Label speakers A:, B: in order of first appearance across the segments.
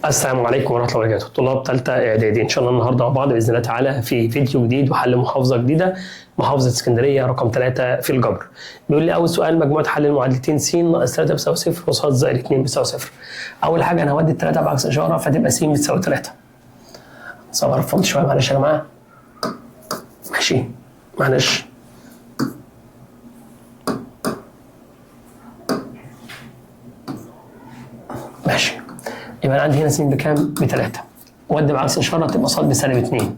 A: السلام عليكم ورحمة الله وبركاته. طلاب ثالثة اعدادي، ان شاء الله النهارده مع بعض باذن الله تعالى في فيديو جديد وحل محافظة جديدة، محافظة اسكندرية رقم 3 في الجبر. بيقول لي اول سؤال: مجموعة حل المعادلتين س ناقص 3 بتساوي صفر وص زائد 2 بتساوي صفر. اول حاجة انا هودي الثلاثة بعكس اشارة فتبقى س بتساوي 3. صبر فضل شوية معلش يا جماعة. ماشي معلش. ماشي، يبقى انا عندي هنا س بكام؟ ب3. ودي بعكس اشارة تبقى ص بسالب 2.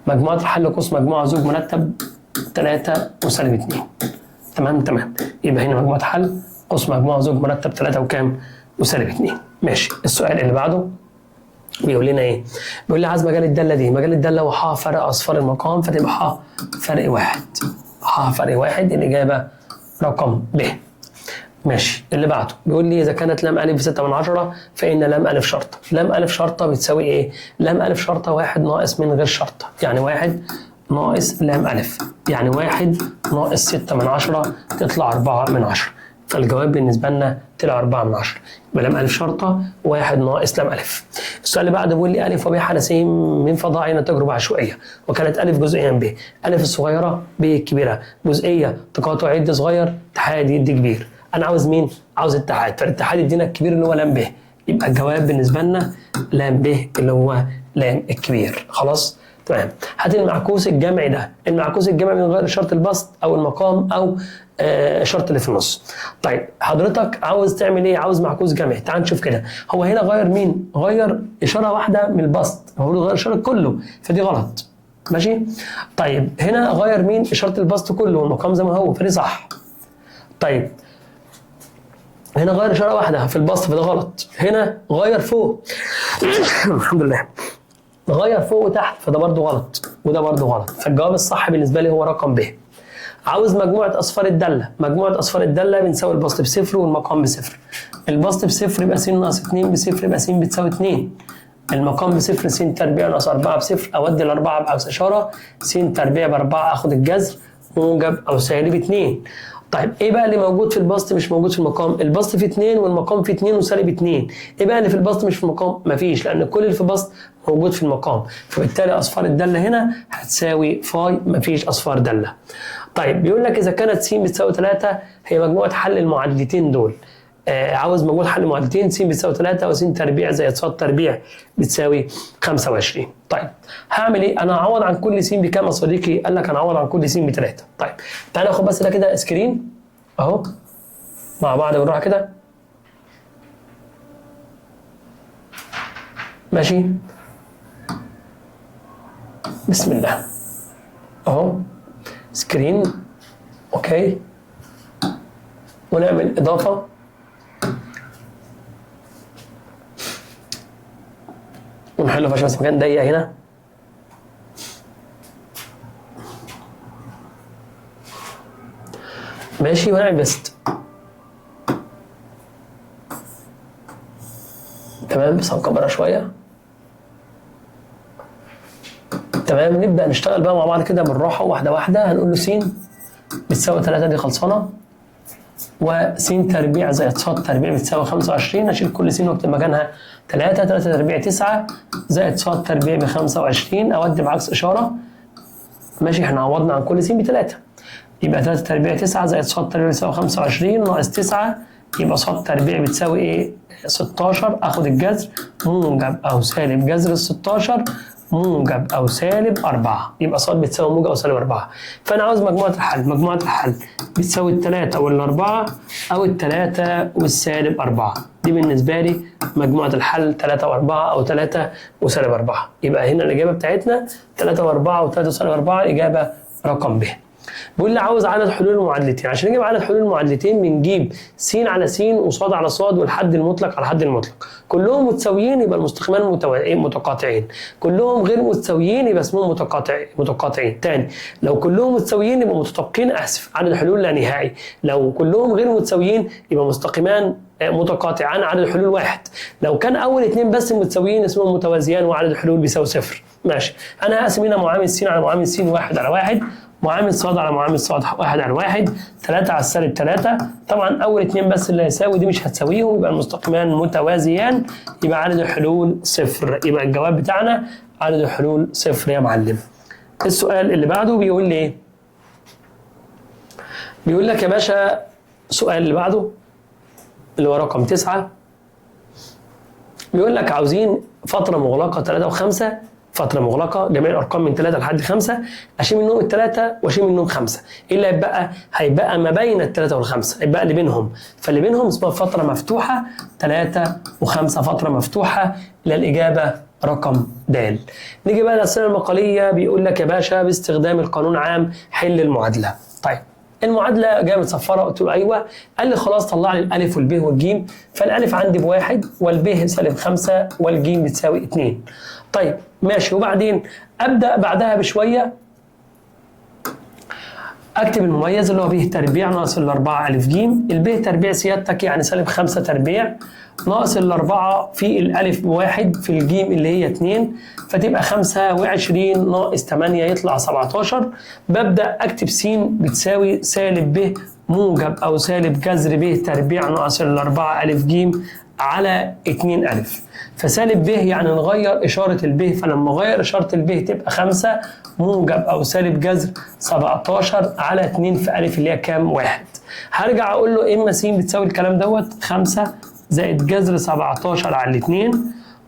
A: مجموعة الحل قوس مجموعة زوج مرتب 3 وسالب 2. تمام تمام. يبقى هنا مجموعة حل قوس مجموعة زوج مرتب 3 وكام؟ وسالب 2. ماشي. السؤال اللي بعده بيقول لنا ايه؟ بيقول لي عايز مجال الدالة دي، مجال الدالة هو ح فرق اصفار المقام فتبقى ح فرق 1. ح فرق 1، الاجابة رقم ب. ماشي. اللي بعده بيقول لي اذا كانت لام الف 6/10 فان لام الف شرطه، لام الف شرطه بتساوي ايه؟ لام الف شرطه 1 ناقص من غير شرطه، يعني 1 ناقص لام الف، يعني 1 ناقص 6/10 تطلع 4/10، فالجواب بالنسبة لنا طلع 4/10، يبقى لام الف شرطه 1 ناقص لام الف. السؤال اللي بعده بيقول لي الف وب حدثين من فضاء تجربه عشوائية، وكانت الف جزئيا ب، الف الصغيرة ب الكبيرة، جزئية تقاطع يد صغير اتحاد يد كبير. انا عاوز مين؟ عاوز اتحاد، فالاتحاد يدينا الكبير اللي هو لام ب، يبقى الجواب بالنسبة لنا لام ب اللي هو لام الكبير. خلاص؟ تمام. هات المعكوس الجمعي ده، المعكوس الجمعي من غير شرط البسط او المقام او الشرط اللي في النص. طيب حضرتك عاوز تعمل ايه؟ عاوز معكوس جمعي، تعال نشوف كده. هو هنا غير مين؟ غير اشارة واحدة من البسط، المفروض غير اشارة كله، فدي غلط. ماشي؟ طيب هنا غير مين؟ اشارة البسط كله والمقام زي ما هو، فدي صح. طيب هنا غير اشارة واحدة في البسط فده غلط. هنا غير فوق الحمد لله، غير فوق وتحت فده برضو غلط وده برضو غلط، فالجواب الصح بالنسبة لي هو رقم ب. عاوز مجموعة اصفار الدالة، مجموعة اصفار الدالة بنساوي البسط بصفر والمقام بصفر. البسط بصفر يبقى س ناقص 2 بصفر يبقى س بتساوي 2. المقام بصفر س تربيع ناقص 4 بصفر، اودي الاربعة بعكس اشارة، س تربيع ب4 اخد الجذر موجب او سالب 2. طيب ايه بقى اللي موجود في البسط مش موجود في المقام؟ البسط في 2 والمقام في 2 وسالب 2. ايه بقى اللي في البسط مش في المقام؟ مفيش، لان كل اللي في البسط موجود في المقام، فبالتالي اصفار الدالة هنا هتساوي فاي، مفيش اصفار داله. طيب بيقول لك اذا كانت س بتساوي 3 هي مجموعة حل المعادلتين دول. عاوز مجموعة حل المعادلتين س بتساوي 3 وس تربيع زائد ص تربيع بتساوي 25. طيب هعمل ايه؟ انا هعوض عن كل س بكام يا صديقي؟ قال لك انا هعوض عن كل س ب3. طيب تعالى ناخد بس ده كده screen اهو مع بعض بنروح كده. ماشي، بسم الله اهو screen، okay، ونعمل اضافه. ونحله عشان بس مكان ضيق هنا. ماشي، ونعمل paste. تمام، بس هنكبرها شوية. تمام، نبدا نشتغل بقى مع بعض كده بالراحة واحدة واحدة. هنقول له س بتساوي 3 دي خلصانه، وس تربيع زائد ص تربيع بتساوي 25. اشيل كل س واكتب مكانها 3، 3 تربيع 9 زائد ص تربيع ب 25، اودي بعكس اشارة. ماشي، احنا عوضنا عن كل س ب3، يبقى 3 تربيع 9 زائد ص تربيع بتساوي 25 ناقص 9، يبقى ص تربيع بتساوي ايه؟ 16. اخد الجذر موجب او سالب جذر ال 16 موجب او سالب 4، يبقى ص بتساوي موجب او سالب 4. فانا عاوز مجموعة الحل، مجموعة الحل بتساوي الثلاثة والاربعة او الثلاثة والسالب 4. دي بالنسبة لي مجموعة الحل 3 و4 او 3 وسالب 4. يبقى هنا الاجابة بتاعتنا 3 و4 و3 وسالب 4، اجابه رقم ب. بيقول لي عاوز عدد حلول المعادلتين. عشان نجيب عدد حلول المعادلتين بنجيب س على س وص على ص والحد المطلق على الحد المطلق. كلهم متساويين يبقى المستقيمان متقاطعين، كلهم غير متساويين يبقى اسمهم متقاطعين. تاني، لو كلهم متساويين يبقى متطابقين، اسف، عدد الحلول لا نهائي. لو كلهم غير متساويين يبقى مستقيمان متقاطعان، عدد الحلول واحد. لو كان اول اثنين بس متساويين اسمهم متوازيان وعدد الحلول بيساوي صفر. ماشي، انا هقسم هنا معامل س على معامل س 1 على 1، معامل صاد على معامل صاد 1 على 1، 3 على السالب 3. طبعا اول 2 بس اللي هيساوي دي مش هتساويهم، يبقى المستقيمان متوازيان، يبقى عدد الحلول 0. يبقى الجواب بتاعنا عدد الحلول 0 يا معلم. السؤال اللي بعده بيقول لي ايه؟ بيقول لك يا باشا السؤال اللي بعده اللي هو رقم 9، بيقول لك عاوزين فترة مغلقة 3 و5، فترة مغلقة جميع الأرقام من 3 لحد 5، أشيل منهم الثلاثة وأشيل منهم 5، إيه اللي هيتبقى؟ هيبقى ما بين الثلاثة والخمسة، هيبقى اللي بينهم، فاللي بينهم اسمها فترة مفتوحة 3 و5، فترة مفتوحة. للإجابة رقم د. نيجي بقى للأسئلة المقالية. بيقول لك يا باشا باستخدام القانون عام حل المعادلة. طيب المعادلة جاية متصفره، قلت له ايوه. قال لي خلاص طلع لي الالف والب والجيم، فالالف عندي ب1 والب سالب 5 والجيم بتساوي 2. طيب ماشي، وبعدين ابدا بعدها بشوية اكتب المميز اللي هو ب تربيع ناقص ال4 الف جيم، الب تربيع سيادتك يعني سالب 5 تربيع ناقص ال4 في الالف ب1 في الجيم اللي هي 2، فتبقى 25 ناقص 8 يطلع 17. ببدا اكتب س بتساوي سالب ب موجب او سالب جذر ب تربيع ناقص ال4 الف جيم على 2 الف. فسالب ب يعني نغير اشارة الب، فلما اغير اشارة الب تبقى 5 موجب او سالب جذر 17 على 2 في الف اللي هي كام؟ 1. هرجع اقول له اما س بتساوي الكلام دوت 5 زائد جذر 17 على 2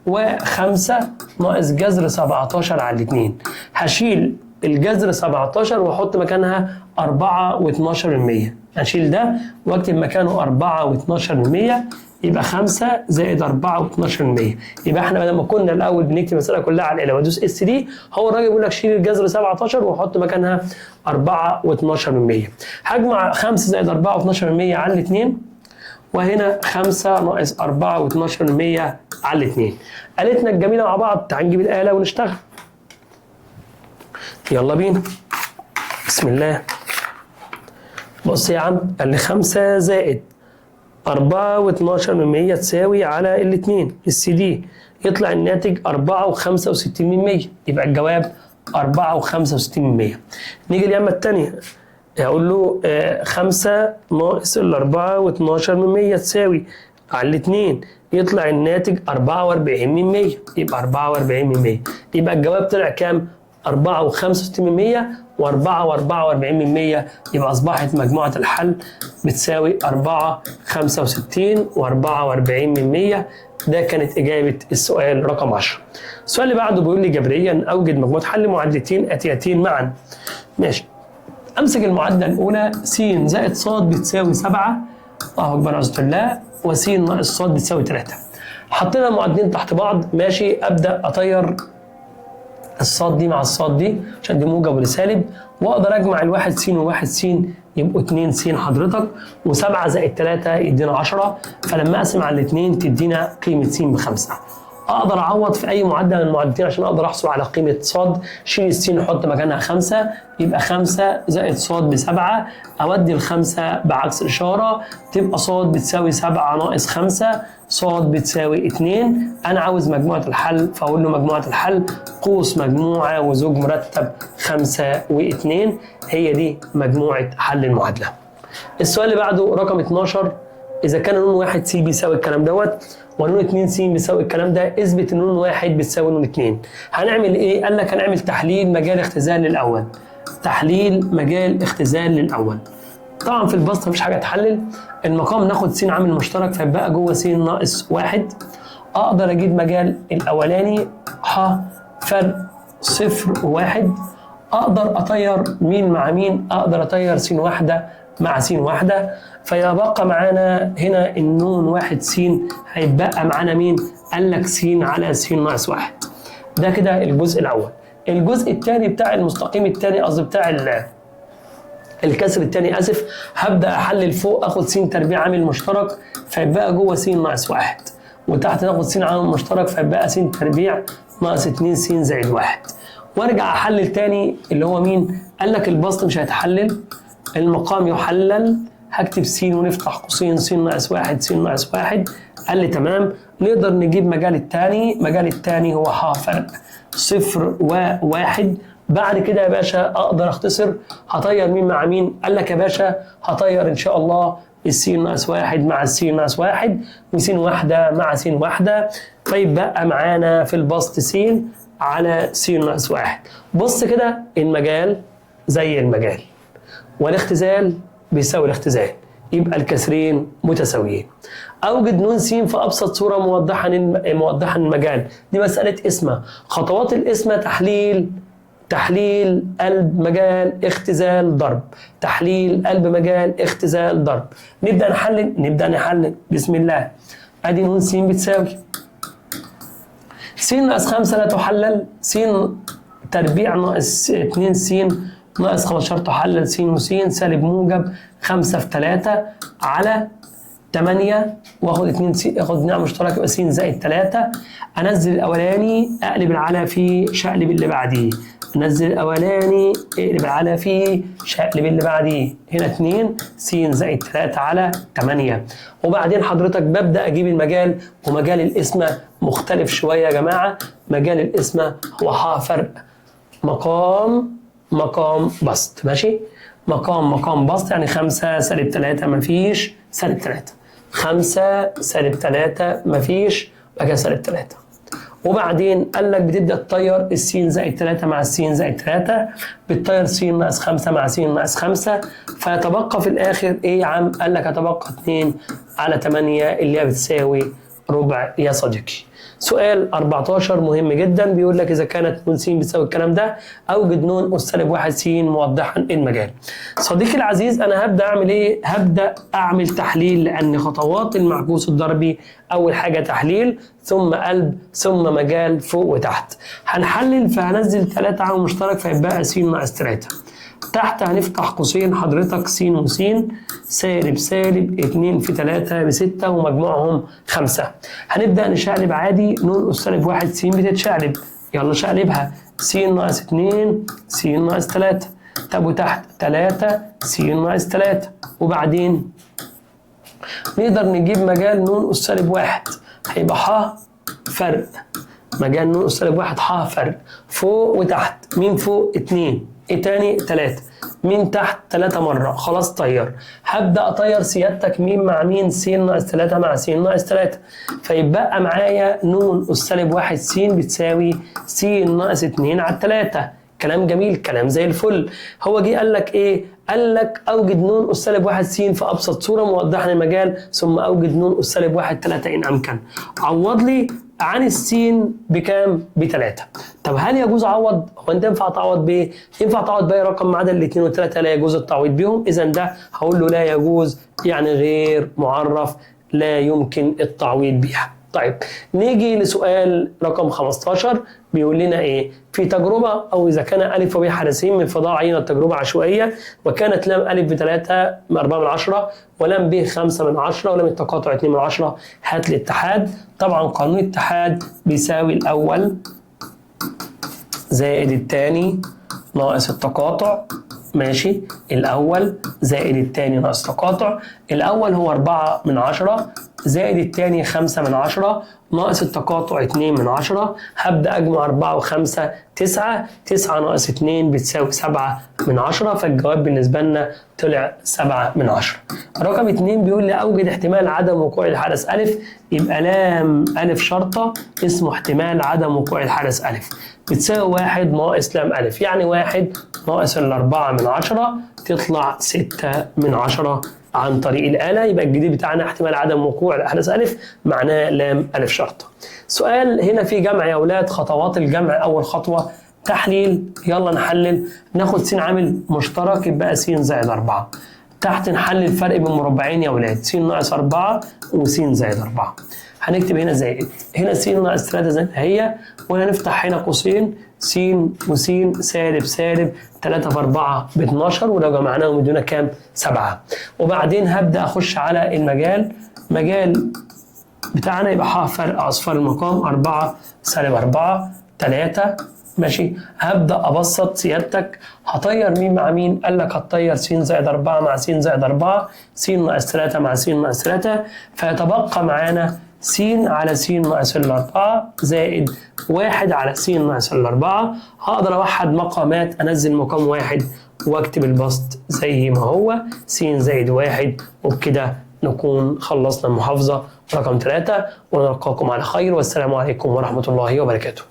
A: و5 ناقص جذر 17 على 2. هشيل الجذر 17 واحط مكانها 4.12%، هشيل ده واكتب مكانه 4.12%، يبقى 5 زائد 4.12%. يبقى احنا بدل ما كنا الاول بنكتب المسالة كلها على الاله وادوس اس دي، هو الراجل بيقول لك شيل الجذر 17 وحط مكانها 4.12%. هجمع 5 زائد 4.12% على 2، وهنا 5 ناقص 4.12% على 2. آلتنا الجميلة مع بعض، تعال نجيب الاله ونشتغل. يلا بينا، بسم الله. بص يا عم، قال لي 5 زائد 4.12% تساوي على الاثنين السي دي، يطلع الناتج 4.65%، يبقى الجواب 4.65%. نيجي اليمة الثانية، هقول له 5 ناقص ال 4.12% تساوي على الاثنين، يطلع الناتج 44%، يبقى 44%. يبقى الجواب طلع كام؟ 4.65% و4.44%، يبقى أصبحت مجموعة الحل بتساوي 4.65 و44%. ده كانت إجابة السؤال رقم 10. السؤال اللي بعده بيقول لي جبريا أوجد مجموعة حل معادلتين آتيتين معا. ماشي، أمسك المعادلة الأولى س زائد ص بتساوي 7، الله أكبر عزة الله، وس ناقص ص بتساوي 3. حطينا المعادلتين تحت بعض، ماشي. أبدأ أطير الصاد دي مع الصاد دي عشان دي موجب ولا سالب، واقدر اجمع الواحد س وواحد س يبقوا 2 س حضرتك، و7 زائد 3 يدينا 10، فلما اقسم على الاثنين تدينا قيمة س ب5. اقدر اعوض في اي معادلة من المعادلتين عشان اقدر احصل على قيمة ص. شيل الس وحط مكانها 5، يبقى 5 زائد ص ب7، اودي الخمسة بعكس اشارة تبقى ص بتساوي 7 ناقص 5، ص بتساوي 2. انا عاوز مجموعة الحل، فاقول له مجموعة الحل قوس مجموعة وزوج مرتب 5 و2، هي دي مجموعة حل المعادلة. السؤال اللي بعده رقم 12، اذا كان نون 1 س بيساوي الكلام دوت ونون 2 س بيساوي الكلام ده، اثبت ان نون 1 بتساوي نون 2. هنعمل ايه؟ قال لك هنعمل تحليل مجال اختزال للاول. تحليل مجال اختزال للاول. طبعا في البسط مفيش حاجة تحلل، المقام ناخد س عامل مشترك فيبقى جوه س ناقص 1. اقدر اجيب مجال الاولاني ح فرق 0 و1. اقدر اطير مين مع مين؟ اقدر اطير س واحدة مع س واحدة، فيبقى معانا هنا النون 1 س، هيتبقى معانا مين؟ قال لك س على س ناقص 1. ده كده الجزء الاول. الجزء الثاني بتاع المستقيم الثاني، قصدي بتاع الكسر الثاني، اسف، هبدا احلل فوق، اخد س تربيع عامل مشترك فيبقى جوه س ناقص 1، وتحت ناخد س عامل مشترك فيبقى س تربيع ناقص 2 س زائد 1. وارجع احلل تاني اللي هو مين؟ قال لك البسط مش هيتحلل، المقام يحلل، هكتب س ونفتح قوسين س ناقص 1 س ناقص 1. قال لي تمام. نقدر نجيب مجال الثاني، مجال الثاني هو ح فرق 0 و1، بعد كده يا باشا اقدر اختصر. هطير مين مع مين؟ قال لك يا باشا هطير ان شاء الله السين ناقص 1 مع السين ناقص 1، وسين واحدة مع سين واحدة، فيبقى معانا في البسط س على س ناقص 1. بص كده، المجال زي المجال، والاختزال بيساوي الاختزال، يبقى الكسرين متساويين. اوجد ن س في ابسط صوره موضحا المجال. دي مسالة قسمه. خطوات القسمة تحليل، تحليل، قلب مجال، اختزال، ضرب. تحليل، قلب مجال، اختزال، ضرب. نبدا نحلل، نبدا نحلل. بسم الله. ادي ن س بتساوي س ناقص 5 لا تحلل، س تربيع ناقص 2 س ناقص 15 تحلل س وس سالب موجب 5 في 3 على 8، واخد 2 س، اخد نعم مشترك يبقى س زائد 3. انزل الاولاني اقلب العلى فيه شقلب اللي بعديه، انزل الاولاني اقلب العلى فيه شقلب اللي بعديه. هنا 2 س زائد 3 على 8. وبعدين حضرتك ببدا اجيب المجال، ومجال القسمة مختلف شوية يا جماعة. مجال القسمة هو ح فرق مقام مقام بسط، ماشي؟ مقام مقام بسط، يعني 5 سالب 3 مفيش سالب 3، 5 سالب 3 مفيش، بعد كده سالب 3. وبعدين قال لك بتبدا تطير السين زائد 3 مع السين زائد 3، بتطير س ناقص 5 مع س ناقص 5، فيتبقى في الاخر ايه يا عم؟ قال لك هتبقى 2 على 8 اللي هي بتساوي ربع يا صديقي. سؤال 14 مهم جدا، بيقول لك اذا كانت ن س بتساوي الكلام ده، اوجد ن اس سالب 1 س موضحا المجال. صديقي العزيز انا هبدا اعمل ايه؟ هبدا اعمل تحليل، لان خطوات المعكوس الضربي اول حاجة تحليل، ثم قلب، ثم مجال فوق وتحت. هنحلل، فهنزل 3 عامل مشترك فيبقى س ناقص 3. تحت هنفتح قوسين حضرتك س وس سالب سالب 2 في 3 ب6 ومجموعهم 5. هنبدأ نشقلب عادي، ن اس سالب 1 س بتتشقلب، يلا شقلبها، س ناقص 2 س ناقص 3. طب وتحت 3 س ناقص 3. وبعدين نقدر نجيب مجال ن اس سالب 1، هيبقى ح فرق مجال ن اس سالب 1 ح فرق فوق وتحت. مين فوق؟ 2، ايه تاني؟ 3. مين تحت؟ 3 مرة. خلاص طير. هبدأ اطير سيادتك مين مع مين؟ س ناقص 3 مع س ناقص 3، فيبقى معايا ن اس سالب 1 س بتساوي س ناقص 2 على 3. كلام جميل، كلام زي الفل. هو جه قال لك ايه؟ قال لك اوجد ن اس سالب 1 س في ابسط صورة موضحا المجال، ثم اوجد ن اس سالب 1 3 ان امكن. عوض لي عن السين بكام؟ ب3. طب هل يجوز اعوض؟ هو انت ينفع تعوض بايه؟ ينفع تعوض باي رقم ما عدا الاثنين والثلاثة لا يجوز التعويض بيهم، اذا ده هقول له لا يجوز، يعني غير معرف، لا يمكن التعويض بيها. طيب نيجي لسؤال رقم 15، بيقول لنا ايه؟ في تجربه، او اذا كان الف وب حدثين من فضاء عينه تجربه عشوائية، وكانت لام الف ب3 4 من 10 ولام ب 5 من 10 ولام التقاطع 2 من 10، هات الاتحاد. طبعا قانون الاتحاد بيساوي الاول زائد الثاني ناقص التقاطع، ماشي؟ الاول زائد الثاني ناقص التقاطع. الاول هو 4 من 10 زائد الثاني 5 من 10 ناقص التقاطع 2 من 10. هبدأ أجمع 4 و5 9، 9 ناقص 2 بتساوي 7 من 10، فالجواب بالنسبة لنا طلع 7 من 10. رقم 2 بيقول لي أوجد احتمال عدم وقوع الحدث ألف، يبقى لام ألف شرطة اسمه احتمال عدم وقوع الحدث ألف بتساوي 1 ناقص لام ألف، يعني 1 ناقص 4 من 10 تطلع 6 من 10 عن طريق الآلة. يبقى الجديد بتاعنا احتمال عدم وقوع الأحداث ألف معناه لام ألف شرطة. سؤال هنا في جمع يا أولاد، خطوات الجمع. أول خطوة تحليل، يلا نحلل، ناخد س عامل مشترك يبقى س زائد 4. تحت نحلل الفرق بين مربعين يا أولاد، س ناقص 4 وس زائد 4. هنكتب هنا زائد، هنا س ناقص 3 زي ما هي، وهنفتح هنا قوسين س وس سالب سالب 3 في 4 ب 12، ولو جمعناهم يدونا كام؟ 7. وبعدين هبدأ أخش على المجال، مجال بتاعنا يبقى ح فرق أصفار المقام 4 سالب 4 3، ماشي. هبدأ أبسط سيادتك، هطير مين مع مين؟ قال لك هتطير س زائد 4 مع س زائد 4، س ناقص 3 مع س ناقص 3، فيتبقى معانا س على س ناقص الأربعة زائد 1 على س ناقص الأربعة. هقدر أوحد مقامات، أنزل مقام 1 وأكتب البسط زي ما هو س زائد 1، وبكده نكون خلصنا المحافظة رقم 3، ونلقاكم على خير، والسلام عليكم ورحمة الله وبركاته.